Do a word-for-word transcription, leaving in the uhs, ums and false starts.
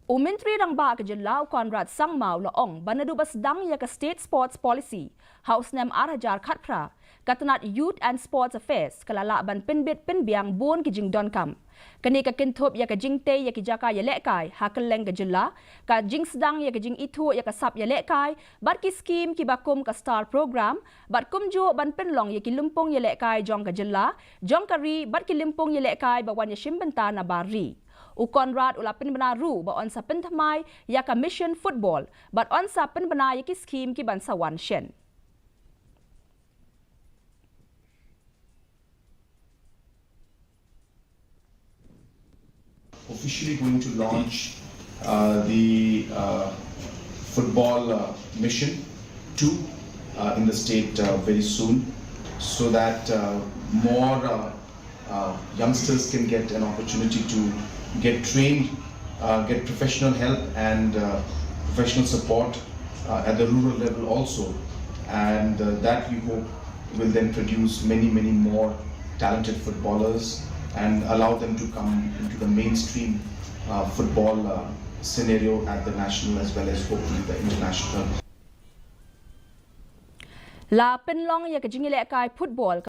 U Myntri Rangbah ka Jylla u Conrad Sangma u la ong ba naduh ba sdang ïa ka State Sports Policy ha u snem ar hajar khatphra, ka tnat Youth and Sports Affairs ka la lah ban pynbit pynbiang bun ki jingdonkam. Kane ka kynthup ïa ka jingtei ïa ki jaka ïalehkai ha kylleng ka jylla, ka jingsdang ïa ka jingithuh ïa ka sap ïalehkai bad ki skhim kiba kum ka STAR Programme, bad kumjuh ban pynlong ïa ki lympung ïalehkai jong ka jylla, jong ka ri bad ki lympung ïalehkai ba wan ïashim bynta na bar ri. U Conrad u la pynbna ruh ba yn sa pynthymmai ïa ka Mission Football bad yn sa pynbna ïa ki skhim ki ban sa wan shen. Officially going to launch uh, the uh, football uh, mission two uh, in the state uh, very soon, so that uh, more uh, uh, youngsters can get an opportunity to get trained, uh, get professional help and uh, professional support uh, at the rural level also. And uh, that we hope will then produce many, many more talented footballers and allow them to come into the mainstream uh, football uh, scenario at the national as well as hopefully the international. La pynlong ïa ka jingïalehkai football